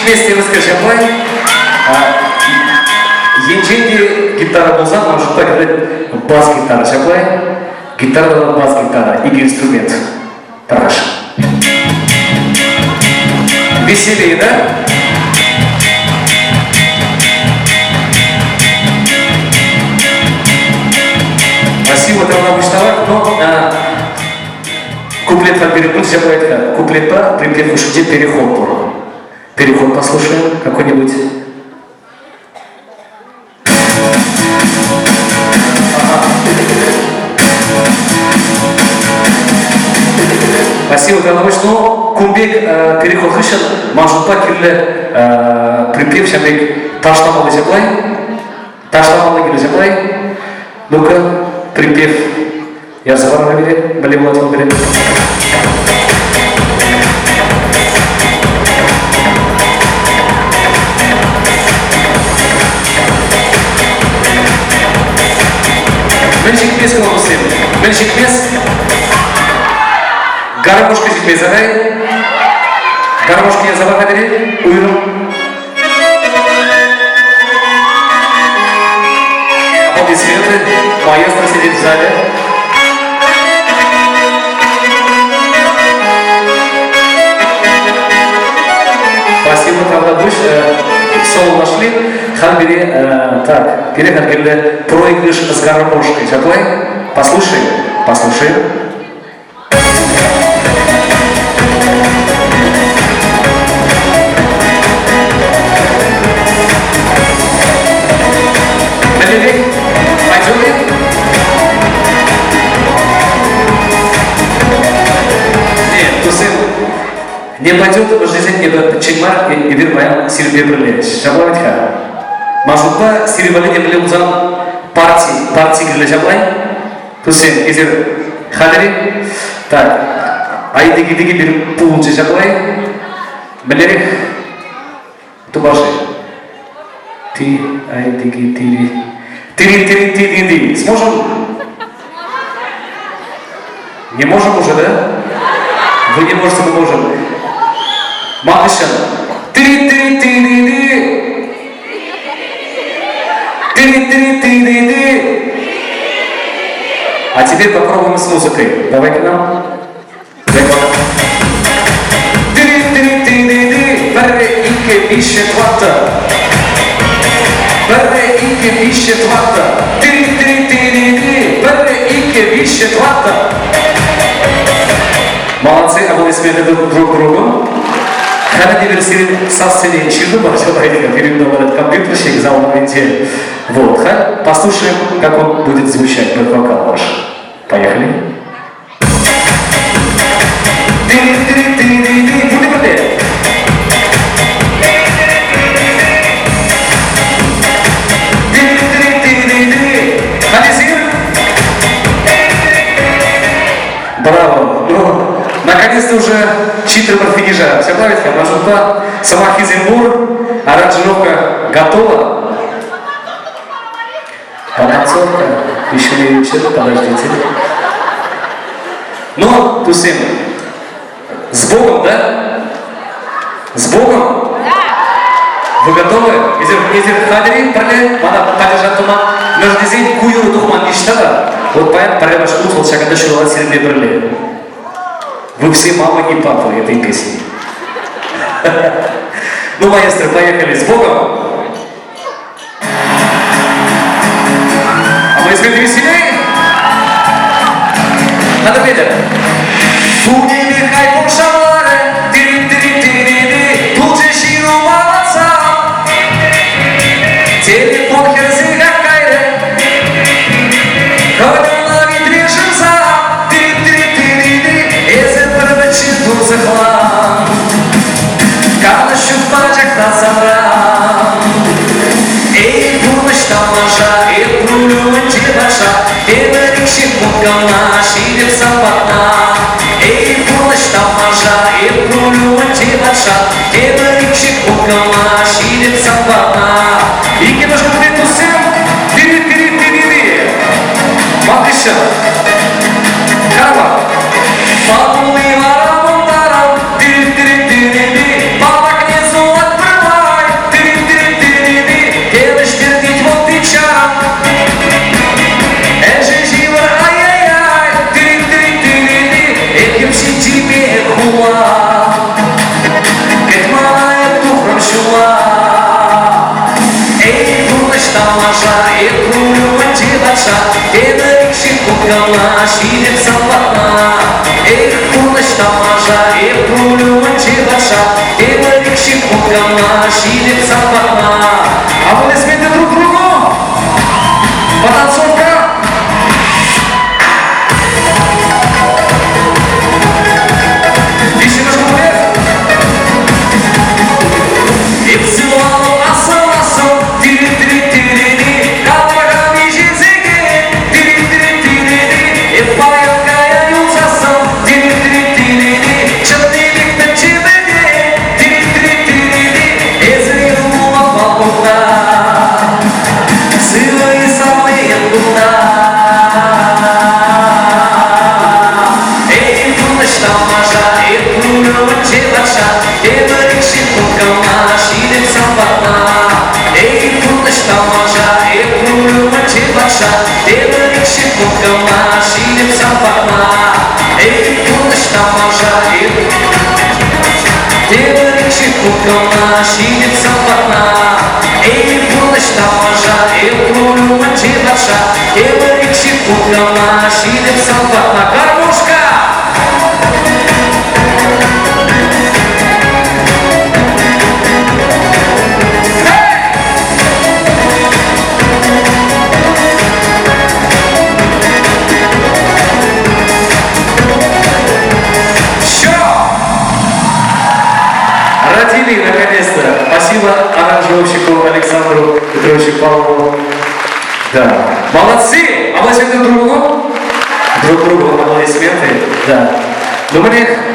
Ҫитмест темӗскер ҫапла. Енчен те гитара пулсан, ман шутпа кӗрет бас-гитара ҫапла. Гитара тата бас-гитара, икӗ инструмент. Тараш. Веселее, да? Спасибо, Тавна Муштавак, но куплет переход ҫапла куплетпа припев хушшинче переход пур. Переход послушаем какой-нибудь. Спасибо, Иванович. Ну, кун пек переход хыҫҫӑн ман шутпа кирлӗ припев ҫав пек ташламалли ҫапла. Ташламалли кирлӗ ҫапла. Ну-ка, припев ярса пар пире, мӗнле пулать вӑл пире? Мӗн ҫитмест кӑлӑмсем? Мӗн ҫитмест? Гармошка ҫитмест ағай. Гармошкине сапа хатӗре уйрӑм. Аплодисменты. Маэстро сидит в зале. Спасибо, Тавтапуҫ. Соло нашли. Хан пире, так, пире хан кирлӗ проигрыш с гармошкой. Ҫапла? Послушаем? Послушаем. Мӗнле Пойдем-ли? Нет, туссем, не пойдет жизнь эпӗ пӗччен мар, эпир паян сирӗнпе пӗрле. Ҫапла вӗт-ха. Ман шутпа, сирӗн валли темле пулсан парти, парти кирлӗ ҫапла-и? Туссем, эсир хатӗр-и? Так, ай-тики-тики пирӗн пулчӗ ҫапла-и? Мӗнлерех тупаши? Ти, ай-тики, тири. Тири-тири-ти-ти-ти. Сможем? Не можем уже, да? Вы не можете, мы можем. Мамышын. Тири-тири-ти-ти-ти. Ты-ты-ты-ты-ты. А теперь попробуем с музыкой. Давай к нам. Ты-ты-ты-ты-ты. Пӗрре, иккӗ, виҫҫӗ, тӑваттӑ. Пӗрре, иккӗ, виҫҫӗ, тӑваттӑ. Ты-ты-ты-ты-ты. Пӗрре, иккӗ, виҫҫӗ, тӑваттӑ. Молодцы, аплодисменты друг другу. Халӗ те сирӗн сассене ҫыртӑмӑр, пирӗн этот компьютерщик зал моменте. Вот, послушаем, как он будет звучать, бэк-вокал ваш. Поехали. Браво! Ну, наконец-то уже читры финиша. Все правильно, маршрутка сама Хизенбур, аранжировка готова. Потанцовка еще не вечер, подождите. Ну, туссем, с Богом, да? С Богом? Да! Вы готовы? Эсир хатӗр-и пӗрле мана поддержать тума? Мӗншӗн тесен ку юрӑ тухман ниҫта та. Вот паян пӗрремӗш хут вӑл ҫакӑнта ҫуралать сирӗнпе пӗрле. Вы все мамы и папы этой песни. Ну, маэстро, поехали. С Богом! Аплодисменты веселей! Надо Петя. Туними хайпом шавлары, тири-тири-тири-ти, тулчӗ ҫыру маласа. Телефон хӗрсе кайрӗ, хӑвӑрла витре шырса, тири-тири-тири-ти, эсӗ пӗр пӗччен тунсӑхлан. Канӑҫ ҫук пачах та санран. Эй, пурнӑҫ тамаша, эп руль умӗнче патша, тепӗр ик ҫеккунт кӑна ҫитӗп сан патна. Эй, пурнӑҫ тамаша, эп руль умӗнче патша, тепӗр ик ҫеккунт кӑна ҫитӗп сан патна. Иккӗмӗш куплет туссем, тири-тири-тири-ти. Ман хыҫҫӑн. Карла. Панули вара мунтаран, тири-тири-тири-ти, палӑкне сулать пӗр. кӑна ҫитеп сан патна. Эх, пурнӑҫ тамаша, эп руль умӗнче патша, тепӗр ик ҫеккунт кӑна ҫитеп сан патна. Аплодисменты друг другу! Потанцовка! Виҫҫӗмӗш куплет! Эп сывалу асӑласӑм, тири-тири-тири-ти, калакан ҫынсене, тири-тири-тири-ти, эп паян кая юлсассӑн, тири-тири-тири-ти, чӑннипех тӗнче пӗтет, тири-тири-тири-ти, эсӗ юлман пулта, сывӑ-и савнийӗм кунта. Эй, пурнӑҫ тамаша, эп руль патша, тепӗр ик ҫеккунт кӑна ҫитеп сан патна. Эй, пурнӑҫ тамаша, эп руль умӗнче патша, тепӗр ик ҫеккунт кӑна ҫитеп сан патна. Эй, пурнӑҫ тамаша, эп тепӗр ик ҫеккунт кӑна ҫитеп сан патна. Эй, пурнӑҫ тамаша, эп руль умӗнче патша, тепӗр ик ҫеккунт кӑна ҫитеп сан патна. Гармошка! Все! Родили, наконец-то. Спасибо аранжировщику Александру Петровичу Павлову. Да. Молодцы! Аплодисменты друг другу. Друг другу аплодисменты. Да. Ну, мне.